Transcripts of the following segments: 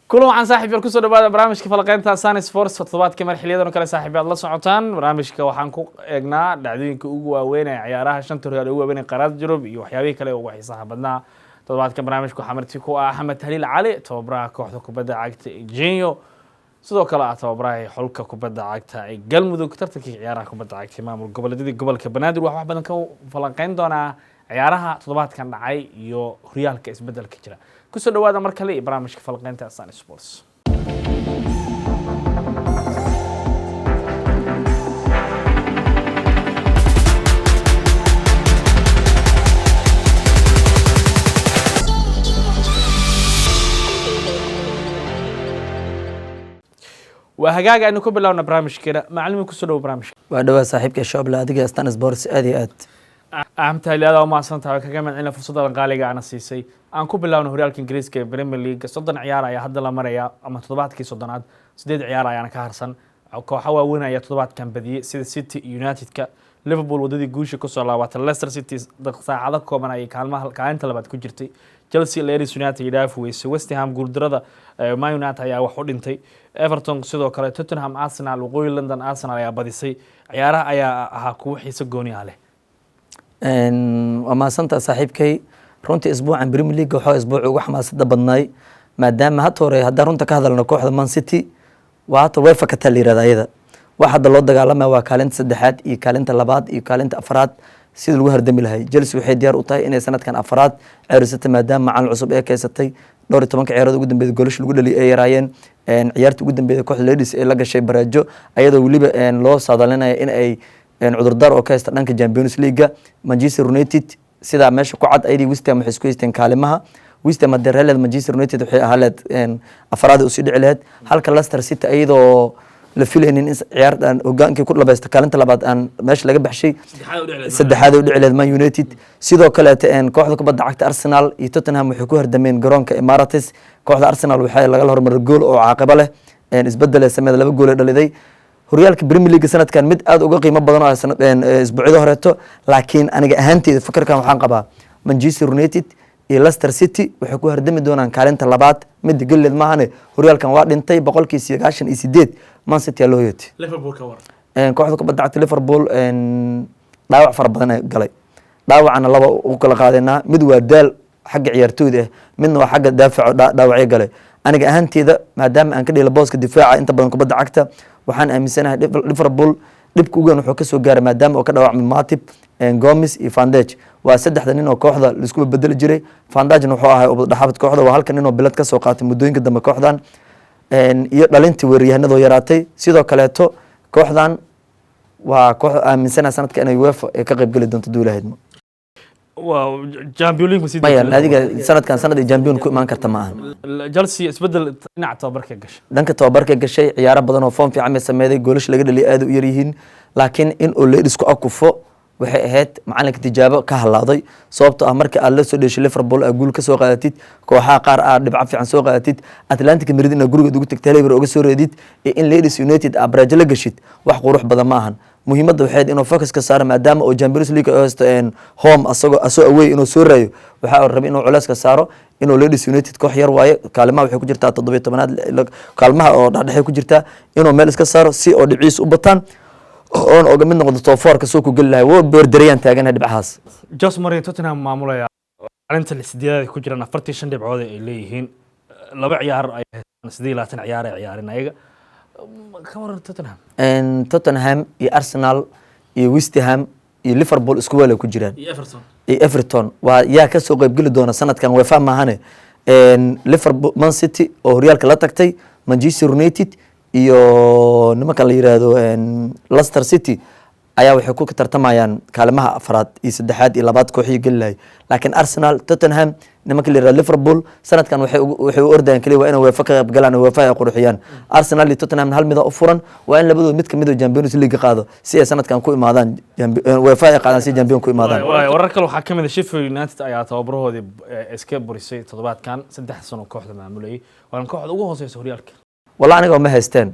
Kulan waxaan, saaxiib yaal, kusoo dhawaada barnaamijka falaqeynta Sun Sports. Toddobaadkii mar xiliyadan oo kale, saaxiib, aad la socotaan barnaamijka. Waxaan ku eegnaa dhacdooyinka ugu waaweyn ee ciyaaraha, shanta horyaal ugu waaweyn ee qaaradda Yurub iyo waxyaabihii kale ugu xiisaha badnaa. Toddobaadka barnaamijka waxaa marti ku ah Axmed Haliil Cali, tababaraha kooxda kubadda cagta ee Jeenyo, sidoo kale ah tababaraha xulka kubadda cagta ee Galmudug, tartankii ciyaaraha kubadda cagta ee maamul goboleedyadii gobolka Banaadir. Wax badan ka falanqeyn doonaa ciyaaraha toddobaadkan dhacay iyo horyaalka isbedelka jira. Kusoo dhawaada mar kale iyo barnaamijka falaqeynta Sun Sports. Waa hagaaga, aynu ku bilowna barnaamijkeena. Macalimiin, kusoo dhawo barnaamijka. Waa dhawaa, saaxiibka Shooble, adiga Stan Sports, aad iyo aad. Axmed Haliil, aad umahadsan tahay, kaga mahadcelina fursaddan qaaliga ana siisay. Aan ku bilaawno horyaalka Ingiriiska ee Premier League. 30 ciyaar ayaa hadda la maraya, ama toddobaadkii 30aad, sideed ciyaar ayaana ka harsan. Kooxa waaweyn ayaa toddobaadkan badiyey, sida City iyo United-ka. Liverpool wadadii guusha kusoo laabatay. Leicester City saacado kooban ayay kaalmaha kaalinta labaad ku jirtay. Chelsea Leeds United ay dhaafi weysay. West Ham guuldarada Man United ayaa wax u dhintay. Everton sidoo kale, Tottenham, Arsenal, waqooyi London Arsenal ayaa badisay. Ciyaaraha ayaa ahaa kuwo xiiso gooni ah leh. Waa mahadsantaa, saaxiibkay. Runtii isbuucan Premier League waxaa isbuuci ugu xamaasada badnaay, maadaama hadda hore haddaan runta ka hadalno, kooxda Man City waa hata way fakataa la yirahda. Ayada wax hadda loo dagaalamaya waa kaalinta saddexaad iyo kaalinta labaad iyo kaalinta afraad sidii lagu hardami lahay. Chelsea waxay diyaar u tahay inay sanadkan afraad ceerisatay, maadaama macalin cusub ee keysatay, dhowr iyo tobanka ciyaarood ugu dambeeyay goolasha lagu dhaliyay ay yaraayeen. Ciyaartii ugu dambeeyay kooxda Ladies ee la gashay bareejo, ayadoo weliba loo saadalinaya in ay cudurdaar oo ka haysta dhanka Champions League. Manchester United sidaa meesha ku cad, ayadii West Ham waxay isku haysteen kaalimaha. West Ham haddii reeleed Manchester United waxay ahaa leed afraad usii dhici lahayd, halka Leicester City iyadoo la filaynin in ciyaartan hogaankii ku dhabaysta kaalinta labaad aan meesha laga baxshay, saddexaad u dhici lahayd Man United. Sidoo kaleete kooxda kubadda cagta Arsenal iyo Tottenham waxay ku hardameen garoonka Emirates. Kooxda Arsenal waxay lagala hormaray gool oo caaqibo leh, isbedel ee sameeyay, laba gool ee dhaliday. Horyaalka Premier League sanadkan mid aad uga qiimo badan oo ah isbuucyada horeeto, laakiin aniga ahaanteyda fikirkan waxaan qabaa Manchester United iyo Leicester City waxay ku hardami doonaan kaalinta labaad. Midda gelileed maahane, horyaalkan waa dhintay 98%. Man City aa loo hoyatay. Liverpool ka war? Kooxda kubadda cagta Liverpool dhaawac fara badan ay galay. Dhaawacana laba u kala qaadanaa: mid waa daal xagga ciyaartooyda ah, midna waa xagga daafaco dhaawacyo galay. Aniga ahaanteyda, maadaama aan ka dhila booska difaaca inta badan kubadda cagta, waxaan aaminsanahay Liverpool dhibka ugu weyn wuxuu kasoo gaaray maadaama uu ka dhaawacmay Matip, Gomez iyo Van Dijk. Waa saddexda nin oo kooxda laisku bedeli jiray. Van Dijkna wuxuu ahay udhaxabad kooxda, waa halka nin oo bilad kasoo qaatay muddooyinka dambe kooxdan, iyo dhalintii weeraryahanadoo yaraatay. Sidoo kaleeto kooxdan waa koox aaminsanaha sanadka inay UEFA ay ka qayb geli doonto duulahaydmo. Waa Champions League ma sii Maya, adiga sanadkan sanad ay champion ku imaan karta ma ahan. Chelsea isbedel dhinaca tababarka gashay. Dhanka tababarka gashay, ciyaaro badan oo form fiican bay sameeyday, goolasha laga dhaliyay aad u yar yihiin, laakiin in uu Ladies ku akufo waxay ahayd macalinka tijaabo ka halaaday, sababtoo ah marka aad la soo dheeshay Liverpool aad guul ka soo qaadatid, kooxaha qaar aad dhibco fiican soo qaadatid, Atletico Madrid inaad gurigeed ugu tagtay Liverpool uga soo reedid, iyo in Ladies United aad bareejo la gashid, wax qurux badan ma ahan. Muhiimadda waxay ahayd inuu focus ka saaro, maadaama uu Champions League ay haysto home asagoo asoo away inuu soo raayo. Waxa uu rabay inuu culeys ka saaro inuu Ladies United koox yar waaye, kaalimaha waxay ku jirtaa 17aad, kaalmaha oo dhexdhexay ku jirtaa, inuu meel iska saaro si oo dhibcihiisa u bataan oon oga mid noqdo top four-ka soo ku geli lahay. Woo beerdarayaan taaganahay dhibcahaas. Jose Mourinho Tottenham maamulaya, kaalinta sideedaad ay ku jiraan, 45 dhibcood ay leeyihiin, laba ciyaar ay haystaan, 28 ciyaar ay ciyaareen ayaga. Ka waran Tottenham? Tottenham iyo Arsenal iyo West Ham iyo Liverpool isku weel ay ku jiraan. Iyo Everton. Iyo Everton. Waa yaa kasoo qaybgeli doona sanadkan UEFA maahane? Liverpool, Man City oo horyaalka la tagtay, Manchester United iyo nimanka la yiraahdo Leicester City ayaa waxay ku tartamayaan kaalimaha afraad iyo saddexaad iyo labaad kooxihii geli lahay. Laakiin Arsenal, Tottenham, nimanka la yirahdo Liverpool sanadkan waxay u ordayaan kaliya waa inay UEFA ka qayb galaan oo UEFA ay qurxiyaan. Arsenal iyo Tottenham hal mid u furan waa in labadood mid kamid oo Champions League qaado si ay sanadkan ku imaadaan UEFA ay qaadaan si champion ku imaadaan. Waay, warar kale waxaa ka mid ah Sheffield United ayaa tababarahoodii iska burisay toddobaadkan, 3 sano kooxda maamulayay, waana kooxda ugu hooseysa horyaalka. Walla aniga ma haysteen,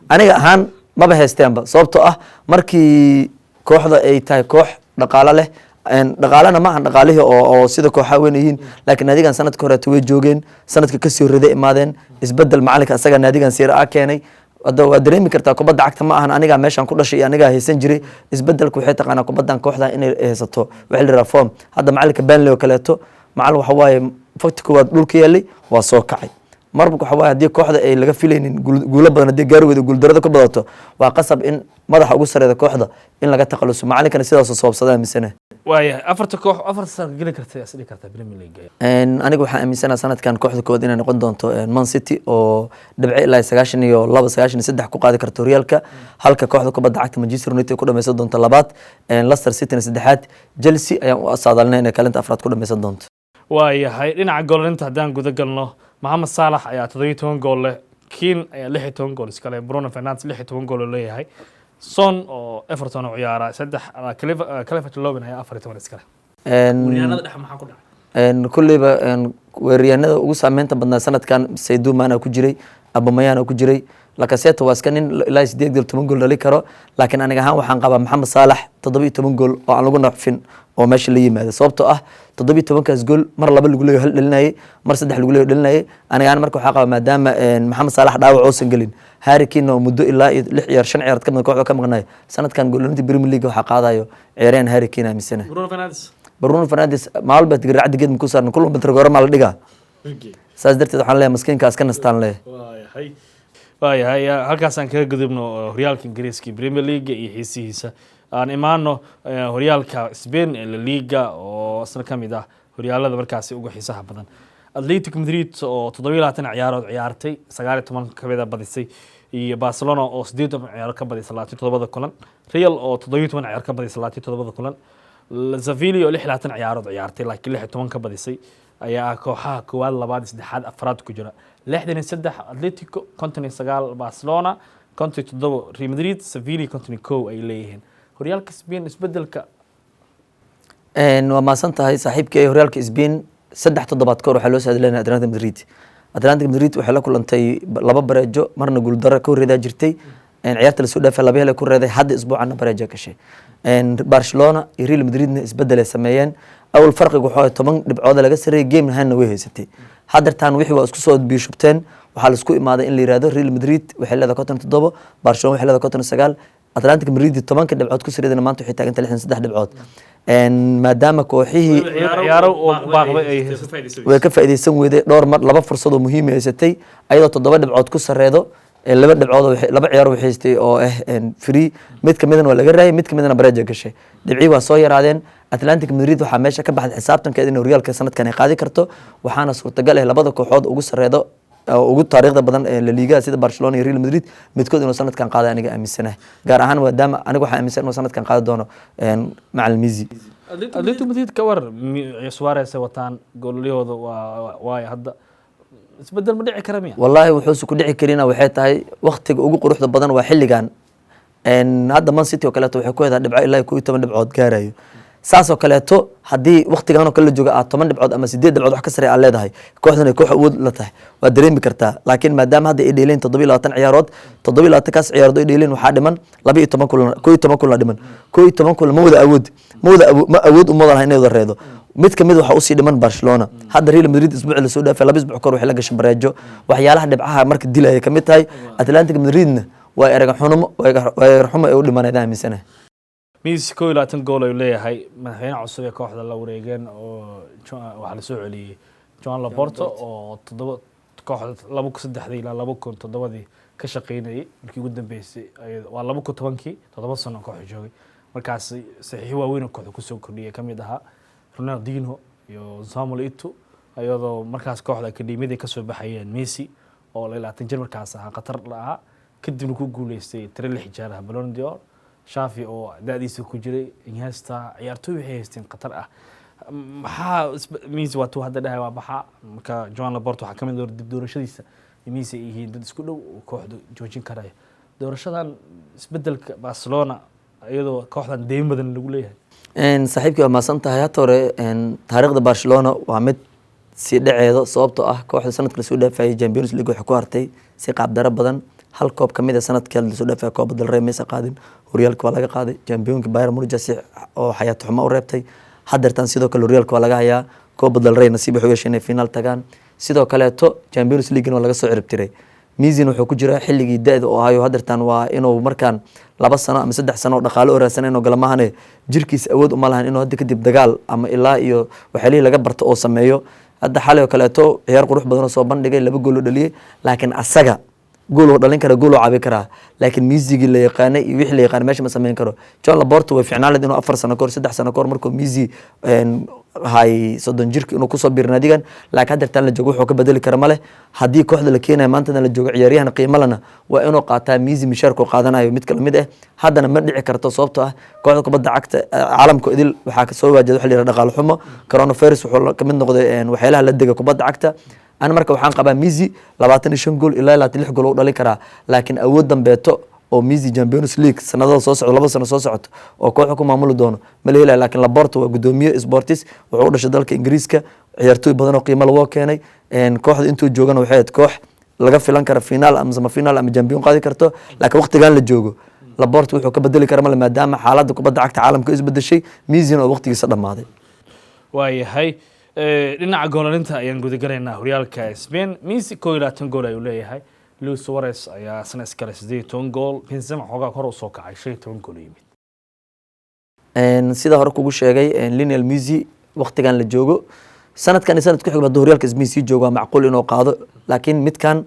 aniga ahaan maba haysteenba, sababtoo ah markii kooxda ay tahay koox dhaqaalo leh. Dhaqaalena maahan dhaqaalihii oo sida kooxaha weyn yihiin, laakiin naadigan sanadka horeeto way joogeen, sanadka kasii horreeday imaadeen. Isbedel macalinka asaga naadigan Serie A keenay. Hadda waa dareemi kartaa, kubadda cagta ma ahan anigaa meeshaan ku dhashay iyo anigaa haysan jiray. Isbedelku waxay taqaanaa kubaddan kooxda inay haysato waxa la yidhaha form. Hadda macalinka Burnley oo kaleeto, macalin waxa waaye fakti koowaad dhulka yeelay, waa soo kacay. Marba waxa waaye haddii kooxda ay laga filaynin guulo badan, haddii gaari weydo, guuldarada ku badato, waa qasab in madaxa ugu sareeda kooxda in laga takhaluso. Macalinkana sidaasoo sababsadaa misene. Waayahay, afarta koox afarta sano geli karta is dhigi kartaa Premier League? Aniga waxaan aaminsanaha sanadkan kooxda koowaad inay noqon doonto Man City, oo dhibco ilaa 92, 93 ku qaadi karto horyaalka, halka kooxda kubadda cagta Manchester United ku dhameysan doonto labaad, Leicester Cityna saddexaad, Chelsea ayaan u saadaalinay inay kaalinta afraad ku dhameysan doonto. Waayahay, dhinaca goolinta haddaan guda galno, Mohamed Salah ayaa 17 gool leh, Kane ayaa 16 gool iska leh, Bruno Fernandes 16 gool oo leeyahay, Son oo Everton u ciyaara saddex, Calvert Lewin ayaa 14 iska leh. Weeraryahanada dhexe maxaa ku dhacay? Kulleyba weeraryahanada ugu saameynta badnaa sanadkan Sadio Mane ku jiray, Aubameyang ku jiray, Lacazette waa iska nin ilaa 8 gool, 10 gool dhali karo, laakiin aniga ahaan waxaan qabaa Maxamed Saalax 17 gool oo aan lagu nacfin oo meesha la yimaado, sababtoo ah 17-kaas gool mar laba lagu leeyo hal dhalinayay, mar saddex lagu leeyo dhalinayay. Aniga ahaan marka waxaa qabaa, maadaama Maxamed Saalax dhaawac uusan gelin, Harry Kane oo muddo ilaa iyo lix ciyaar, shan ciyaar ka mid kooxda ka maqnay, sanadkan gool dhalinta Premier League waxaa qaadayo ciyaaryahan Harry Kane aaminsana. Bruno Fernandes? Bruno Fernandes maalba garacdi geed ma ku saaran, kulma batragoore maa la dhigaa. Saas darteed waxaan leeyahay maskiinkaas ka nastaan leeyahay. Waayahay, halkaasaan kaga gudubno horyaalka Ingiriiska Premier League iyo xiisihiisa. Aan imaano horyaalka Spain ee La Liga, oo isna ka mid ah horyaalada markaasi ugu xiisaha badan. Atletico Madrid oo 27 ciyaarood ciyaartay, 19 kamid a badisay, iyo Barcelona oo 18 ciyaaro ka badisay 27-da kulan, Real oo 17 ciyaar ka badisay 27-da kulan, Sevilla oo 26 ciyaarood ciyaartay laakiin 16 ka badisay ayaa ah kooxaha koowaad, labaad, saddexaad, afraad ku jira. 63 Atletico, 59 Barcelona, 57 Real Madrid, Sevilla 51 ay leeyihiin. Horyaalka Spain isbedelka? Waa mahadsan tahay saaxiibkii. Horyaalka Spain 3 toddobaad kahor waxaa loo saadilinaya Atletico Madrid. Atletico Madrid waxay la kulantay laba bareejo, marna guuldaro ka horreedaa jirtay. Ciyaarta lasoo dhaafay laba hel ku reeday, hadda isbuucanna bareejo gashay. Barcelona iyo Real Madridna isbedel ay sameeyeen. Awal farqigu wuxuu ahaa 10 dhibcood laga sareeyay, game ahaanna way haysatay. Haddeertaan wixii waa isku soo biishubteen. Waxaa laisku imaaday in la yihahdo Real Madrid waxay leedahay 57, Barcelona waxay leedahay 59, Atletico Madrid 10-ka dhibcood ku sareedana maanta waxay taagantahay 63 dhibcood. Maadaama kooxihii ciyaaro oo baaqday ay way ka faa'iidaysan weyday dhowr mar, laba fursad oo muhiim ay haysatay, ayadoo 7 dhibcood ku sareedo, laba dhibcood oo laba ciyaar waxay haystay oo ah free, mid ka midna waa laga raayay, mid ka midna bareeja gashay, dhibcii waa soo yaraadeen. Atletico Madrid waxaa meesha ka baxday xisaabtankeeda in horyaalka sanadkan ay qaadi karto. Waxaana suurtagal ah labada kooxood ugu sareedo oo ugu taariikhda badan ee La Liga sida Barcelona iyo Real Madrid midkood inuu sanadkan qaaday aniga aaminsanahay, gaar ahaan maadaama aniga waxaan aaminsan inuu sanadkan qaadi doono macalin Messi. Atletico Madrid ka war? Suarez ay wataan, goolalahooda waa waayo, hadda isbedel ma dhici kara miya? Wallaahi wuxuusa ku dhici karina waxay tahay waktiga ugu quruxda badan waa xilligan. Hadda Man City oo kaleeto waxay ku hedaa dhibco ilaa 11 dhibcood gaarayo. Saas oo kaleeto haddii waktigan oo kale la jooga aad 10 dhibcood ama 8 dhibcood wax ka sare aad leedahay, kooxdan ay koox awood la tahay waad dareemi kartaa. Laakiin maadaama hadda ay dheeleen 27 ciyaarood, 27-kaas ciyaarood ay dheeleen, waxaa dhiman 12 kulan, 11 kulan dhiman. 11 kulan ma wada awood ma wada ma awood uma wada laha inay wada reedo. Mid kamid waxaa usii dhiman Barcelona. Hadda Real Madrid isbuuci lasoo dhaafay, 2 isbuuc kahor waxay la gashay bareejo. Waxyaalaha dhibcaha marka dilaya kamid tahay. Atletico Madridna waa eragaxumo, waa eragaxumo ay u dhimanayaan aaminsanahay. Messi 21 gool ayuu leeyahay. Madaxweyne cusub ee kooxda la wareegeen oo waxaa la soo celiyey Joan Laporta, oo toddoba kooxda 2003-dii ilaa 2007-dii ka shaqeynayay. Markii ugu dambeysay waa 2010-kii, 7 sano kooxda joogay. Markaas saxiixo waaweyn oo kooxda kusoo kordhiyay ka mid ahaa Ronaldinho iyo Samuel Eto'o, iyadoo markaas kooxda akademiyada kasoo baxayeen Messi oo 22 jir markaas ahaa, khatar la ahaa, kadibna ku guuleystay tiro lix jeer ah Ballon d'Or, Xavi oo da'diisa ku jiray, Iniesta, ciyaartooy waxay haysteen khatar ah. Maxaa Messi waa tuu hadda dhahay waa baxa. Marka Joan Laporta waxaa kamid ah dib doorashadiisa Messi ay yihiin dad isku dhow oo kooxda joojin karaya. Doorashadan isbedelka Barcelona iyadoo kooxdan deyn badan lagu leeyahay? Saaxiibkii, waa mahadsan tahay. Hata hore taariikhda Barcelona waa mid sii dhaceedo, sababtoo ah kooxda sanadka lasoo dhaafayay Champions League waxay ku hartay si qaabdaro badan. Hal koob kamid a sanadka lasoo dhaafaya, Copa del Rey, maysa qaadin. Horyaalka waa laga qaaday, championka Bayern Munich si oo xayaato xumo u reebtay. Haddeertan sidoo kale horyaalka waa laga hayaa. Copa del Rey nasiib waxay u yeesheen inay final tagaan. Sidoo kaleeto Champions League waa laga soo ciribtiray. Messi wuxuu ku jiraa xilligii da-da oo ahayo. Haddeertan waa inuu markaan 2 sano ama 3 sano oo dhaqaale oo raadsan inuu gala maahane, jirkiisa awood uma lahan inuu hadda kadib dagaal ama ilaa iyo waxyaalihii laga barto oo sameeyo. Hadda xalay oo kaleeto ciyaar qurux badan oo soo bandhigay, laba gool oo dhaliyey, laakiin asaga gool oo dhalin kara, gool oo cabi karaa, laakiin Messigii la yaqaanay iyo wixii la yaqaanay meesha ma sameyn karo. John Laporta way fiicnaan lahayd inuu 4 sano kahor, 3 sano kahor, markuu Messi hay 30 jirka, inuu kusoo biiro naadigan, laakiin haddeertaan la joogo wuxuu ka bedeli kara male. Haddii kooxda la keenayo maantana la joogo ciyaaryahan qiimo lena, waa inuu qaataa Messi mishaarku qaadanayo mid kala mid ah. Haddana ma dhici karto, sababtoo ah kooxda kubadda cagta caalamka idil waxaa kasoo waajahda waxa la yidhaha dhaqaale xumo. Coronavirus wuxuu ka mid noqday waxyaalaha la dega kubadda cagta. Ana marka waxaan qabaa Messi 25 gool ilaa 26 gool u dhalin karaa, laakiin awood dambeeto oo Messi Champions League sanadada soo socdo, 2 sano soo socoto, oo kooxda ku maamuli doono ma la helayo. Laakiin Laporta waa gudoomiye sports, wuxuu u dhashay dalka Ingiriiska, ciyaartooy badan oo qiimo lagoo keenay. Kooxda intuu joogana waxay ahayd koox laga filan kara final ama semi final ama champion qaadi karto, laakiin waqtigan la joogo Laporta wuxuu ka bedeli kara male, maadaama xaaladda kubadda cagta caalamka isbedeshay, Messina oo waqtigiisa dhammaaday. Waayahay, dhinaca goolalinta ayaan gudagalaynaa. Horyaalka Spain, Messi 21 gool ayuu leeyahay. Luis Suarez ayaa isna iskale 18 gool. Benzema xoogaa kor usoo kacay, 15 gool yimid. Sida hore kugu sheegay, Lionel Messi waqtigan la joogo, sanadkan iyo sanad ku xigba, hadduu horyaalka Spain sii joogo, waa macquul inuu qaado, laakiin midkan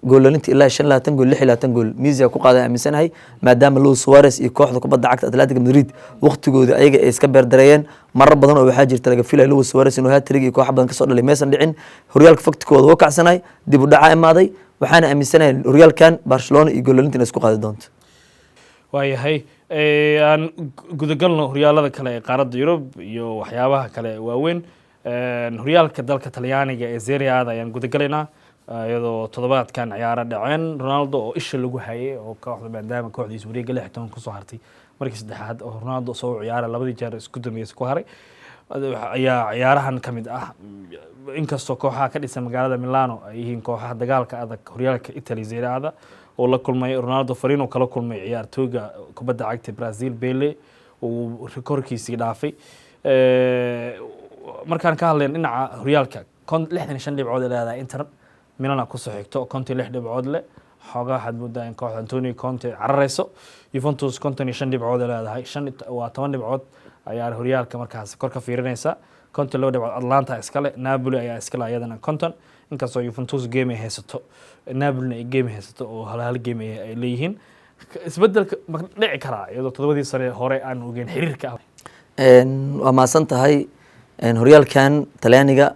goolalinta ilaa 25 gool, 26 gool Messi ku qaaday aaminsanahay, maadaama Luis Suarez iyo kooxda kubadda cagta Atletico Madrid waqtigooda ayaga ay iska beerdareeyeen. Marar badan oo waxaa jirta laga filayo Luis Suarez inuu hat-trick iyo koox badan kasoo dhalay, maysan dhicin. Horyaalka faktikooda wuu kacsanay, dib u dhaca imaaday. Waxaana aaminsanahay horyaalkan Barcelona iyo goolalinta inay isku qaadi doonto. Waayahay, aan gudagalno horyaalada kale ee qaaradda Yurub iyo waxyaabaha kale ee waaweyn. Horyaalka dalka Talyaaniga ee Serie A ayaan gudagalaynaa, iyadoo toddobaadkan ciyaaro dhaceen. Ronaldo oo isha lagu hayay oo kooxda, maadaama kooxdiisa wareegga 16 kusoo hartay markii saddexaad oo Ronaldo soo ciyaara, labadii jeer isku dambeysay ku haray, ayaa ciyaarahan ka mid ah. Inkastoo kooxaha ka dhisan magaalada Milano ay yihiin kooxaha dagaalka adag horyaalka Italy Serie A oo la kulmay, Ronaldo fariin uu kala kulmay ciyaartooyga kubadda cagta Brazil Pele uu rikoorkiisii dhaafay. Markaan ka hadlayn dhinaca horyaalka, 65 dhibcood ay leedahay Inter Milan kusoo xigto 56 dhibcood leh. Xoogaa waxaad moodaa in kooxda Antonio Conte carareyso. Juventus 55 dhibcood ay leedahay, shan waa 10 dhibcood ayaa horyaalka markaas kor ka fiirinaysa. 52 dhibcood Atalanta iskale, Napoli ayaa iskale iyadana 50, inkastoo Juventus game ay haysato, Napolina ay game haysato oo hal hal game ay leeyihiin. Isbedelka ma dhici karaa iyadoo toddobadii sane hore aan ogeyn xiriirka ah? Waa mahadsan tahay. Horyaalkan Talyaaniga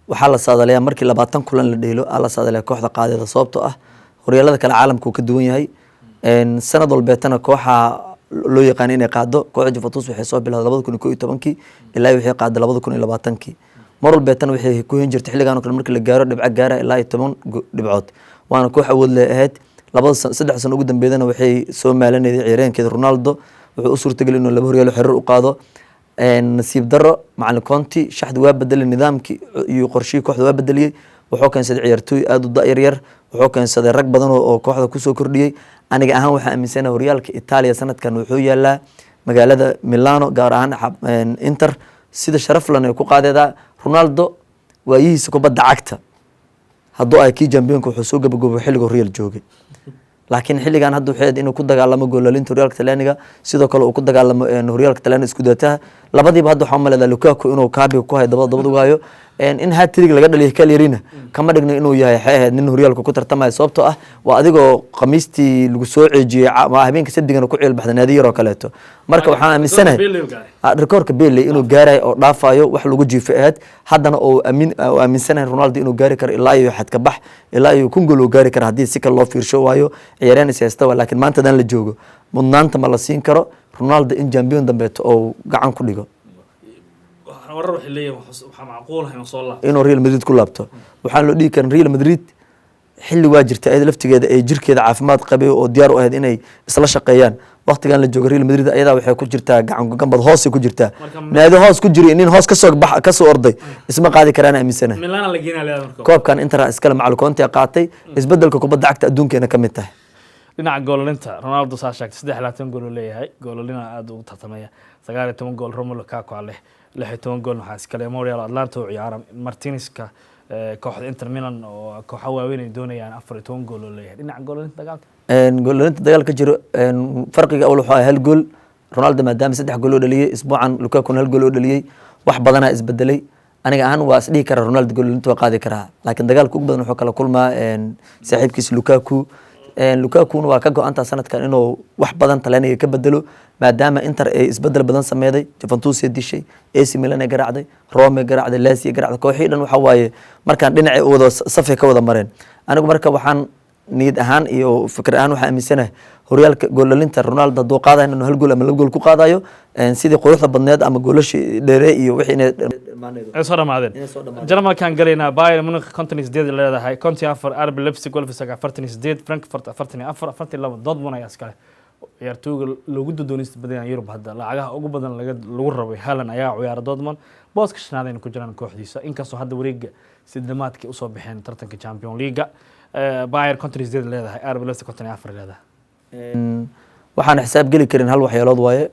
waxaa la saadalayaa markii 20 kulan la dheelo aa la saadalayaa kooxda qaadeeda, sababtoo ah horyaalada kale caalamka uu ka duwan yahay. Sanad walbeetana kooxa loo yaqaana inay qaado. Kooxda Juventus waxay soo bilowday 2011-kii ilaa waxay qaaday 2020-kii. Mar walbeetana waxay ku hen jirtay xilligan oo kale markii la gaaro dhibco gaara ilaa iyo 10 dhibcood, waana koox awood leh ahayd. Labada 3 sano ugu dambeydana waxay soo maalanayday ciyaaryahankeeda Ronaldo, wuxuu u suurtagelay inuu laba horyaalo xiriir u qaado. Nasiib daro, macalin Conte shaxda waa bedelay, nidaamkii iyo qorshihii kooxda waa bedeliyey. Wuxuu keensaday ciyaartooy aada u da' yar, wuxuu keensaday rag badan oo kooxda kusoo kordhiyey. Aniga ahaan waxaa aaminsanahay horyaalka Itaaliya sanadkan wuxuu yaalaa magaalada Milano, gaar ahaan Inter sida sharaflan ay ku qaadeedaa. Ronaldo waayihiisa kubadda cagta hadduu ay kii championka wuxuu soo gabagoobo xilliga Real joogay, laakiin xilligan hadda waxay ahayd inuu ku dagaalamo goolalinta horyaalka Talyaaniga, sidoo kale uu ku dagaalamo horyaalka Talyaaniga isku dataha. Labadiiba hadda waxaa umaleedaa Lukaku inuu kaabiga ku hayo, dabada dabada ugu hayo. In hat-trick laga dhaliyo Cagliarina kama dhigno inuu yahay waxay ahayd nin horyaalka ku tartamaya, sababtoo ah waa adigoo khamiistii lagu soo ceejiyey ama habeenka sabdigana ku ciil baxda naadi yar oo kaleeto. Marka waxaan aaminsanahay rikoorka Pele inuu gaarayo oo dhaafayo wax lagu jiifay ahayd, haddana oo aamin oo aaminsanahay Ronaldo inuu gaari karo ilaa iyo xadka bax, ilaa iyo 1000 gool uu gaari karo haddii si kale loo fiirsho, waayo ciyaaryahan is haysta waa. Laakiin maanta hadan la joogo mudnaanta ma la siin karo Ronaldo in champion dambeeto oo gacan ku dhigo. Warar waxay leeyihin waxaa macquul ah inuu soo laabto. Inuu Real Madrid ku laabto waxaan loo dhihi karin. Real Madrid xilli waa jirta ayada laftigeeda ay jirkeeda caafimaad qabay oo diyaar u ahayd inay isla shaqeeyaan. Waqtigan la joogo Real Madrid ayadaa waxay ku jirtaa gacan gambad hoosay ku jirtaa. Naadi hoos ku jira, nin hoos kasoo bax kasoo orday isma qaadi karaan aaminsanahay. Milana la geenaa leedahay marka. Koobkan Inter iskale, macalin Conte qaatay, isbedelka kubadda cagta adduunkeena ka mid tahay. Dhinaca goolalinta, Ronaldo saa sheegtay 23 gool uu leeyahay, goolalina aada ugu tartamaya. 19 gool Romelu Lukaku aa leh, 16 gool waxaa iskale Moriel Atlanta u ciyaara Martinezka, kooxda Inter Milan oo kooxo waaweyn ay doonayaan, 14 gool oo leeyahay. Dhinaca goolalinta dagaalka? Goolalinta dagaal ka jiro, farqiga awal wuxuu ahaa hal gool. Ronaldo maadaama saddex gool oo dhaliyey isbuucan, Lukakuna hal gool oo dhaliyey, wax badanaa isbedelay. Aniga ahaan waa isdhihi karaa Ronaldo goolalinta waa qaadi karaa, laakiin dagaalka ugu badan wuxuu kala kulmaa saaxiibkiisa Lukaku. Lukakuna waa ka go-antaa sanadkan inuu wax badan Talyaaniga ka bedelo, maadaama Inter ay isbedel badan sameeday, Juventus ay dishay, AC Milan ay garaacday, Rome ay garaacday, Lazio ay garaacday, kooxihii dhan waxa waaye markaan dhinacay u wada safay ka wada mareen. Anigu marka waxaan niyad ahaan iyo fikir ahaan waxaan aaminsanahay horyaalka goolalinta Ronaldo hadduu qaadayo inuu hal gool ama laba gool ku qaadayo, sidii quruxda badneed ama goolashii dheere iyo wixii inay Ay soo dhamaadeen. Inay soo dhamaadeen. Jarmalkaan galaynaa. Bayern Munich 58 leedahay, 54 RB Leipzig, Wolfsburg 48, Frankfurt 44, 42 Dortmund ayaa iskale. Ciyaartooyga loogu dodoonista badan yahay Yurub hadda, lacagaha ugu badan laga lagu rabay, Haaland ayaa ciyaara Dortmund, booska shanaad ayna ku jiraan kooxdiisa, inkastoo hadda wareega sidamaadkii usoo baxeen tartanka Champion League. Bayern 58 leedahay, RB Leipzig 54 leedahay. Waxaan xisaab geli karin hal waxyeelood waaye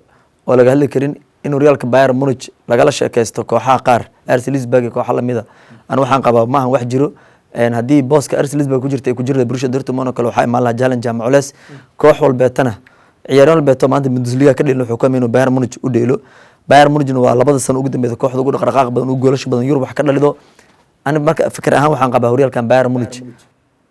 oo laga hadli karin in horyaalka Bayern Munich lagala sheekaysto kooxaha qaar, RC Lisburg iyo kooxa lamida. Ani waxaan qabaa maahan wax jiro. Haddii booska RC Lisburg ku jirta ay ku jirta Borussia Dortmund oo kale, waxaa imaan lahaa challenge ama culeys. Koox walbeetana, ciyaaryahan walbeeto maanta Bundesliga ka dheelin wuxuu ka inuu Bayern Munich u dheelo. Bayern Munichna waa labada sano ugu dambeysa kooxda ugu dhaqdhaqaaq badan, ugu goolasha badan, Yurub wax ka dhalido. Ani marka fikir ahaan waxaan qabaa horyaalkan Bayern Munich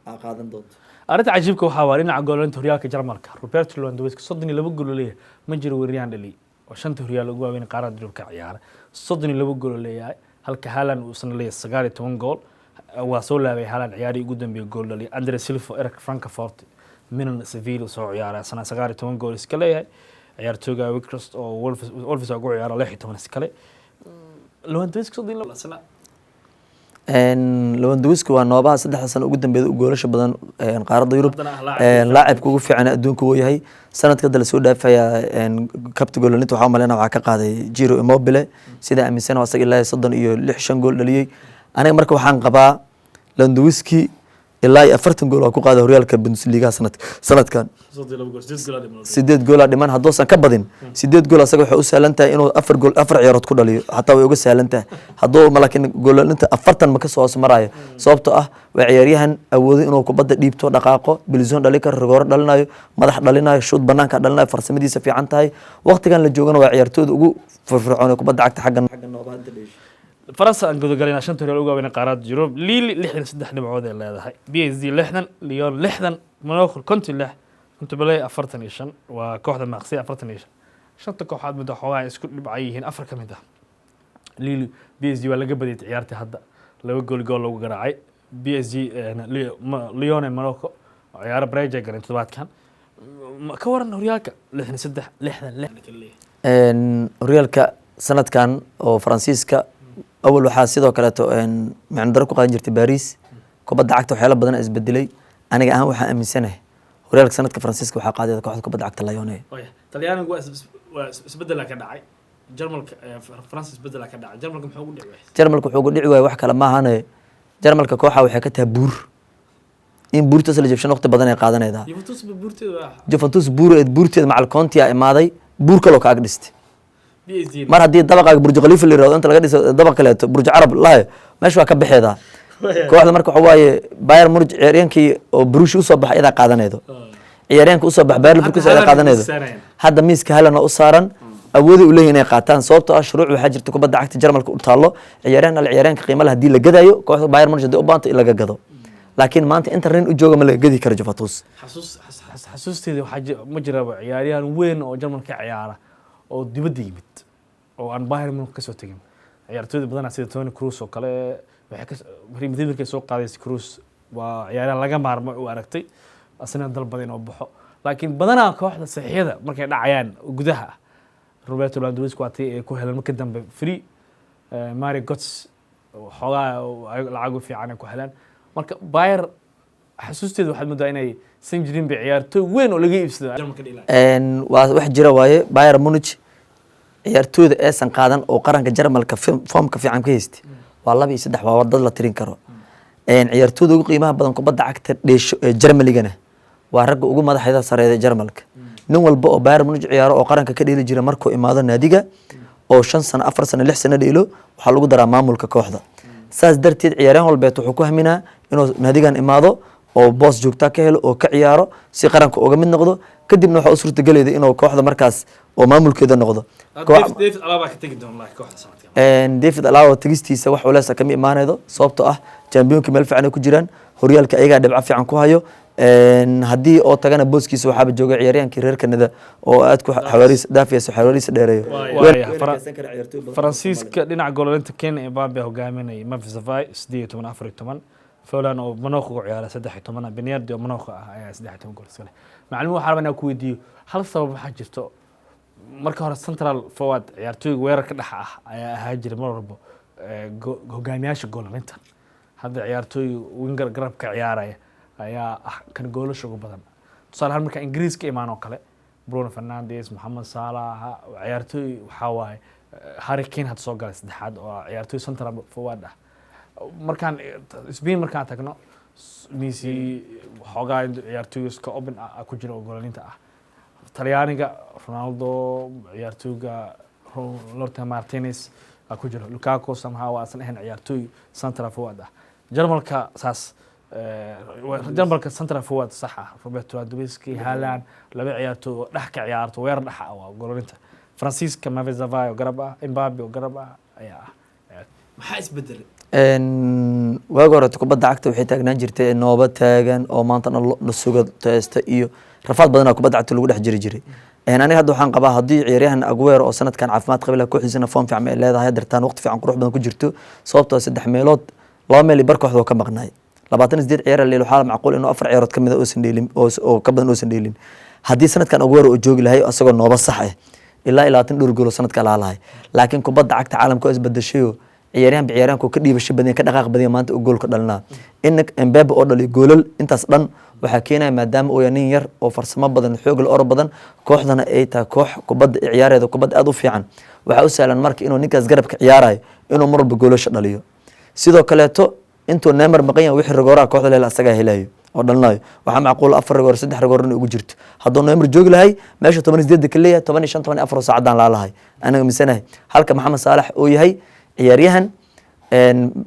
qaadan doonto. Arrinta cajiibka waxaa waa dhinaca goolinta horyaalka Jarmalka. Roberto Lewandowski 32 gool oo leeyahay, ma jiro weeraryahan dhaliy oo shanta horyaal ugu waaweyn qaaradda Yurub ka ciyaara 32 gool oo leeyahay, halka Haaland uu isna leeyahay 19 gool. Waa soo laabay Haaland, ciyaarihii ugu dambeeyay gool dhaliyay. Andre Silva, Eric Frankfurt, Milan, Sevilla soo ciyaara, isna 19 gool iska leeyahay. Ciyaartooyga Weghorst oo Wolves ugu ciyaara 16 iskale. Lewandowski 32 sana. Lewandowski waa noobaha 3da sano ugu dambeeyay u goolasha badan qaaradda Yurub. Haddana ah laacibka Laacibka ugu fiican adduunka uu yahay. Sanadka hadda lasoo dhaafaya kabta goolalinta waxaa umaleyna waxaa ka qaaday Ciro Immobile, sida aaminsan asaga ilaa 36 shan gool dhaliyey. Aniga marka waxaan qabaa Lewandowski ilaa iyo 40 gool waa ku qaaday horyaalka Bundesliga sanadkan. 32 gool, sideed gool aa dhiman. Sideed goolaa dhiman. Hadduusan ka badin sideed gool, asaga waxay u sahlan tahay inuu afar gool afar ciyaarood ku dhaliyo, xataa way uga sahlan tahay hadduu, laakiin goolalinta 40 ma kasoo hoos maraayo, sababtoo ah waa ciyaaryahan awoodo inuu kubadda dhiibto, dhaqaaqo, bilzon dhali karo, rigooro dhalinayo, madax dhalinayo, shuud banaanka dhalinayo, farsamadiisa fiican tahay. Waqtigan la joogana waa ciyaartooyda ugu firfircoon ee kubadda cagta xagga noobaha inta dheesho. Faransa aan gudagalina. Shanta horyaal ugu waaweyn qaaradda Yurub: Lille 63 dhibcood ay leedahay, PSG 60, Lyon 60, Monaco 56, Montpellier 45, waa kooxda Marseille 45. Shanta kooxood muddo xoogaa ay isku dhibca yihiin, afar ka mid ah. Lille PSG waa laga badiyay ciyaartii hadda, laba gool gool lagu garaacay PSG. Lyon ee Monaco ciyaaro breja ay galeen toddobaadkan. Ka waran horyaalka 63, 60, 60? Horyaalka sanadkan oo Faransiiska awal waxaa sidoo kaleeto micno daro ku qaadan jirtay Paris. Kubadda cagta waxyaalo badan aa isbedelay. Aniga ahaan waxaa aaminsanahay horyaalka sanadka Faransiiska waxaa qaaday kooxda kubadda cagta Lyon. Waya, Talyaanigu waa isbedela ka dhacay, Jarmalka, Faransa isbedela ka dhacay, Jarmalka muxuu ugu dhici waayay? Jarmalka wuxuu ugu dhici waayay wax kale maahane, Jarmalka kooxa waxay ka tahay buur, in buurtaas la jabshan waqti badan ay qaadanaydaa. Juventus ba buurteeda waa Juventus buur buurteeda macal Conte aa imaaday, buur kaloo ka ag dhistay. PSG. Mar haddii dabaqaaga Burj Khalifa la yirahdo, inta laga dhiso dabaq kaleeto Burj Carab lahayo, meesha waa ka baxeedaa kooxda. Marka waxa waaye Bayern Munich ciyaaryahankii oo Borussia usoo baxay iyadaa qaadanaydo, ciyaaryahanka usoo bax Bayer Leverkusen iyadaa qaadanaydo. Hadda miiska Haaland oo u saaran, awooday u leeyihin inay qaataan, sababtoo ah shuruuc waxaa jirta kubadda cagta Jarmalka u taallo: ciyaaryahan alle ciyaaryahanka qiimo leh haddii la gadayo, kooxda Bayern Munich haddii u baanto in laga gado. Laakiin maanta inta nin u jooga ma laga gadi karo Juventus. Xasuusteeda waxaa ma jiraba ciyaaryahan weyn oo Jarmalka ka ciyaara oo dibadda yimid oo aan Bayern Munich kasoo tegin. Ciyaartooyda badanaa sida Toni Kroos oo kale waxay ka Real Madrid markay soo qaadaysa Kroos waa ciyaaryahan laga maarmo u aragtay, asna dalbaday inuu baxo. Laakiin badanaa kooxda saxiixyada markay dhacayaan gudaha ah, Roberto Lewandowski waa tii ay ku heleen marka dambe free, Mario Götze xoogaa lacag u fiican ay ku heleen. Marka Bayer xasuusteeda waxaad moodaa inay san jirin bay ciyaartooy weyn oo laga iibsado Jarmalka dhilaa. Waa wax jira waaye. Bayern Munich ciyaartooyda aysan qaadan oo qaranka Jarmalka foomka fiican ka haystay waa laba iyo saddex, waa dad la tirin karo. Ciyaartooyda ugu qiimaha badan kubadda cagta dheesho ee Jarmaligana Waa ragga ugu madaxda sareeya Jarmalka. Nin walba oo Bayern Munich ciyaaro oo qaranka ka dheeli jira, markuu imaado naadiga oo 5 sano, 4 sano, 6 sano dheelo, waxaa lagu daraa maamulka kooxda. Saas darteed ciyaaryahan walbeet wuxuu ku haminaa inuu naadigan imaado oo boos joogtaa ka helo oo ka ciyaaro si qaranka uga mid noqdo. Kadibna waxaa u suurtagelayda inuu kooxda markaas oo maamulkeeda noqdo. David Alaba ka tegi doona laakiin kooxda sanadkan. David Alaba tegistiisa wax culeys ah kama imaanaydo, sababtoo ah championka meel fiican ay ku jiraan, horyaalka ayagaa dhibco fiican ku hayo. Haddii oo tagana booskiisa waxaaba jooga ciyaaryahankii reer Canada oo aad ku xawaariis Davies, xawaariis dheereeyo. Waaya, Faransiiska dhinaca goololinta Kenya Mbappe hogaaminaya, Memphis Depay 18, 14, Folan oo Monaco ku ciyaara 13, Bernardo oo Monaco ah ayaa 13 gool iska leh. Macallin, waxaa rabaa inaan ku weydiiyo hal sabab. Waxaa jirto marka hore central forward, ciyaartooyga weerarka dhexa ah ayaa ahaa jiray mar walba hogaamiyaasha goolalinta. Hadda ciyaartooy winger garabka ciyaaraya ayaa ah kan goolasha ugu badan. Tusaale ahaan, marka Ingiriiska imaan oo kale, Bruno Fernandes, Mohamed Salah, ciyaartooy waxaa waaye Harry Kane hadda soo galay saddexaad oo ciyaartooy central forward ah. Markaan Spain markaan tagno, Messi, xoogaa ciyaartooy iska open ah ku jira oo goolalinta ah. Talyaaniga Ronaldo, ciyaartooyga Lautaro Martinez aa ku jira, Lukaku somehow aasan ahayn ciyaartooy central forward ah. Jarmalka saas, Jarmalka central forward sax ah Robert Lewandowski, Haaland, laba ciyaartooy oo dhex ka ciyaarto, weerar dhex ah waa goolalinta. Faransiiska Memphis Depay oo garab ah, Mbappe oo garab ah ayaa ah. Maxaa isbedelay? Waagi horeeto kubadda cagta waxay taagnaan jirtay nooba taagan oo maanta dhan la suga teesta iyo rafaad badanaa kubadda cagta lagu dhex jiri jiray. Aniga hadda waxaan qabaa haddii ciyaaryahan Aguero oo sanadkan caafimaad qabi lahaa, kooxdiisana form fiican ay leedahay, dartaan waqti fiican qurux badan ku jirto, sababtoo saddex meelood laba meel iyo bar kooxda oo ka maqnaay 28 ciyaar leel, waxaa macquul inuu afar ciyaarood kamid ah uusan dheelin oo ka badan uusan dheelin. Haddii sanadkan Aguero uu joogi lahay isagoo nooba sax ah, ilaa iyo 20 dhowr gool oo sanadka lahaa lahay. Laakiin kubadda cagta caalamka oo isbedeshayo, ciyaaryahan ciyaaryahanku ka dhiibasho badan, ka dhaqaaq badan maanta uu goolka dhalinaa. In Mbappe oo dhaliyo goolal intaas dhan waxaa keenaya maadaama uu yahay nin yar oo farsamo badan, xoog leh, orod badan, kooxdana ay tahay koox kubadda ciyaareeda kubad aad u fiican. Waxaa u sahlan marka inuu ninkaas garabka ciyaarayo inuu mar walba goolasha dhaliyo. Sidoo kaleeto intuu Neymar maqan yahay, wixii rigooraha kooxda lehel asagaa helayo oo dhalinayo. Waxaa macquul afar rigoor, saddex rigoor inay ugu jirto. Hadduu Neymar joogi lahay, meesha 18 ka leeyahay 15, 14 oo saacadaan laalahay anaga misanahay. Halka Maxamed Saalax uu yahay ciyaaryahan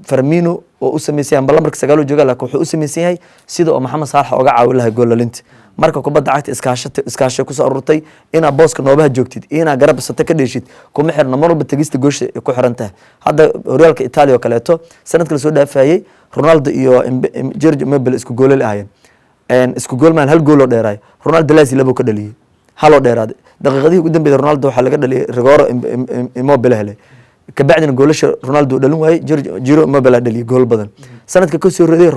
Firmino oo u samaysan yahay lambarka 9 uu jooga, laakiin wuxuu u samaysan yahay sida oo Maxamed Saalax oga caawin lahay goolalinta. Marka kubadda cagta iskaashata iskaashay kusoo ururtay. Inaa booska noobaha joogtid iyo inaa garab sata ka dheeshid kuma xirna, mar walba tegista goosha ay ku xiran tahay. Hadda horyaalka Itaaliya oo kaleeto, sanadka lasoo dhaafayay Ronaldo iyo Giorgio Immobile isku goolal ahaayeen. Isku gool maan, hal gool oo dheeraay. Ronaldo laasi labo ka dhaliyay, haloo dheeraaday. Daqiiqadihii ugu dambeeyay Ronaldo waxaa laga dhaliyay rigooro Immobile helay. Kabacdina goolasha Ronaldo uu dhalin waayey, Giro Immobile dhaliyay gool badan. Sanadka kasoo horreeyay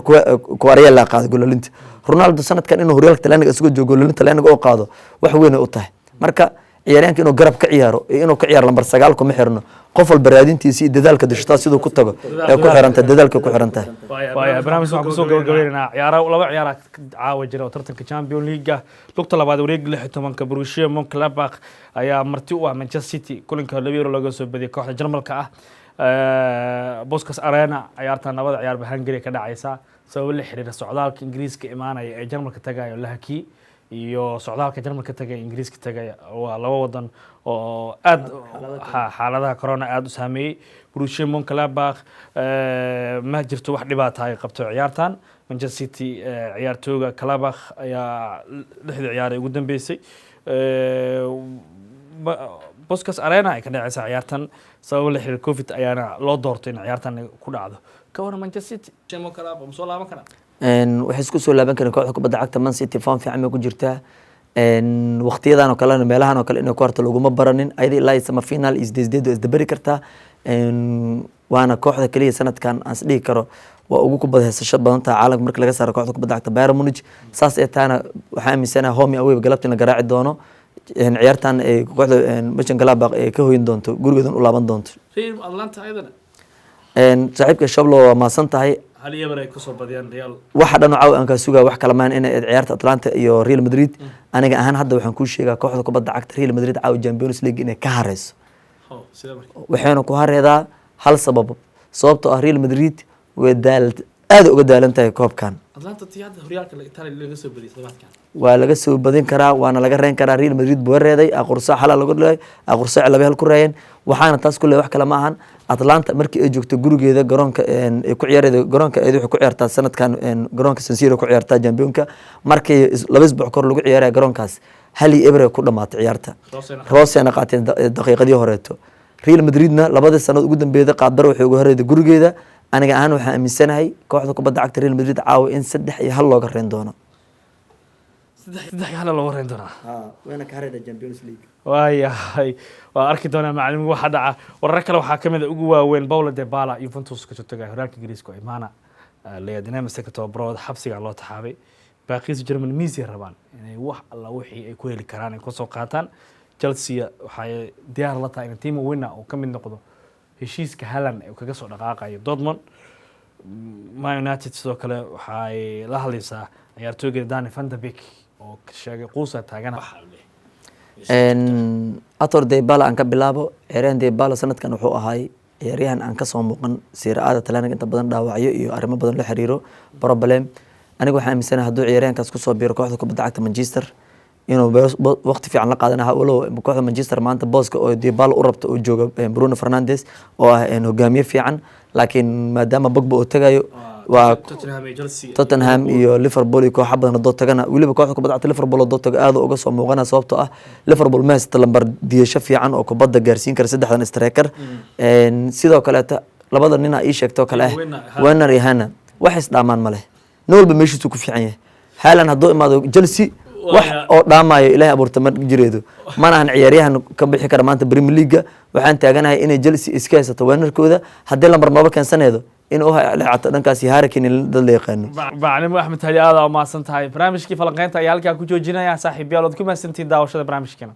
Quagliarella qaaday goolalinta. Ronaldo sanadkan inuu horyaalka Talyaaniga isagoo joogo goolalinta Talyaaniga oo qaado wax weyn ay u tahay. Marka ciyaaryahanka inuu garab ka ciyaaro iyo inuu ka ciyaaro lambar 9 kuma xirno. Qof walba raadintiisa iyo dadaalka dashtaa siduu ku tago ee ku xiran tahay, dadaalka ku xiran tahay. Waaya, barnaamijka waxaan kusoo gabagabaynaynaa ciyaara. Laba ciyaara caawa jira oo tartanka Champion League, lugta labaad wareeg 16-ka. Borussia Mönchengladbach ayaa marti u ah Manchester City. Kulanka 2 euro laga soo badiyay kooxda Jarmalka ah. Boscos Arena ciyaartan labada ciyaarba Hungary ka dhacaysa, sababo la xiriira socdaalka Ingiriiska imaanaya ee Jarmalka tagayo la hakiyey iyo socdaalka Jarmalka tagaya Ingiriiska tagaya. Waa laba wadan oo aad xaaladaha corona aada u saameeyey. Borussia Mönchengladbach ma jirto wax dhibaata ay qabto ciyaartan. Manchester City ciyaartooyga Gladbach ayaa lixdii ciyaar ee ugu dambeysay. Boscos Arena ay ka dhacaysa ciyaartan, sababo la xiriir COVID ayaana loo doortay in ciyaartan ku dhacdo. Ka waran Manchester City, Mönchengladbach ma soo laaban karaa? Waxay isku soo laaban kareen kooxda kubadda cagta Man City form fiican bay ku jirtaa. Waqtiyadan oo kalena, meelahan oo kale inay ku harto laguma baranin ayada. Ilaa iyo semi final iyo sideed sideed waa isdabari kartaa. Waana kooxda keliya sanadkan aan is dhihi karo waa ugu kubad haysasho badan tahay caalamka marka laga saaro kooxda kubadda cagta Bayern Munich. Saas ee taana waxaa aaminsanahay home away galabta in la garaaci doono. Ciyaartan ay kooxda Mönchengladbach ay ka hoyin doonto, gurigeedan u laaban doonto. Real Atlanta ayadana? Saaxiibka Shablo, waa mahadsan tahay. 1-0 ay kusoo badiyaan Real. Waxa dhan oo caawa aan kaa sugaa wax kala maan inay ciyaarta Atlanta iyo Real Madrid. Aniga ahaan hadda waxaan kuu sheegaa kooxda kubadda cagta Real Madrid caawa Champions League inay ka hareyso. Sida marka? Waxayna ku hareedaa hal sabab, sababtoo ah Real Madrid way daal Aad uga daalan tahay koobkan. Atlanta tii hadda horyaalka Italia laga soo badiyay toddobaadkan. Waa laga soo badin karaa, waana laga reen karaa. Real Madrid buu reeday, aqursa xala lagu dhigay, aqursa 2-1 ku reeyeen. Waxaana taas ku leeyahay wax kale ma ahan, Atlanta markii ay joogto gurigeeda, garoonka ay ku ciyaaraydo, garoonka ay waxay ku ciyaartaa sanadkan garoonka San Siro ku ciyaartaa championka. Markii 2 isbuuc kor lagu ciyaaraya garoonkaas, 1-0 ku dhamaatay ciyaarta. Rosena qaateen daqiiqadii horeeto. Real Madridna labadii sanood ugu dambeeyay qaabdar waxay uga horeyday gurigeeda. Aniga ahaan waxaan aaminsanahay kooxda kubadda cagta Real Madrid caawa in 3-1 looga reen doono. 3-1 looga reen doonaa. Wayna ka harayda Champions League. Waayahay, waa arki doonaa macalimiin waxa dhaca. Warar kale waxaa kamid a ugu waaweyn Paulo Dybala Juventus kasoo tagay, horyaalka Ingiriiska oo imaana leeyahay tababarooda xabsiga loo taxaabay. Baaqiisa German Messi rabaan inay wax alla wixii ay ku heli karaan ay kusoo qaataan. Chelsea waxay diyaar la tahay in Timo Werner uu ka mid noqdo heshiiska Haaland ee uu kaga soo dhaqaaqayo Dortmund. Man United sidoo kale waxay la hadlaysaa ciyaartooygeeda Dani van de Beek oo sheegay quusa taagan. Ator Dybala aan ka bilaabo. Ciyaaryahan Dybala sanadkan wuxuu ahaay ciyaaryahan aan kasoo muuqan Serie A-da Talyaaniga, inta badan dhaawacyo iyo arrimo badan la xiriiro problem. Aniga waxaan aaminsanahay hadduu ciyaaryahankaas kusoo biiro kooxda kubadda cagta Manchester inuu waqti fiican la qaadanaha, walow kooxda Manchester maanta booska oo Dybala u rabto uu joogo Bruno Fernandes oo ah hogaamiye fiican, laakiin maadaama Pogba uu tagayo waa Tottenham iyo Liverpool iyo kooxa badan hadoo tagana, weliba kooxda kubadda cagta Liverpool hadoo tago aad uga soo muuqana, sababtoo ah Liverpool ma haysato lambar diyasho fiican oo kubadda gaarsiin kara saddexdan striker. Sidoo kaleeta labada nin aa ii sheegtoo kale ah, Werner iyo Haaland, wax isdhaamaan ma leh. Nin walba meeshiisuu ku fiican yahay. Haaland hadduu imaado Chelsea, wax oo dhaamayo Ilaahay abuurta ma jireedo, mana ahan ciyaaryahan ka bixi kara maanta Premier League. Waxaan taaganahay inay Chelsea iska haysato Wernerkooda, haddii lambar nooba keensaneedo in u leecato dhankaasi Harry Kane, dad la yaqaano. Macalimo Axmed Hadi, aad aa umahadsan tahay. Barnaamijkii falanqeynta ayaa halkaa ku joojinaya. Saaxiibayaal, waad ku mahadsantihiin daawashada barnaamijkeena.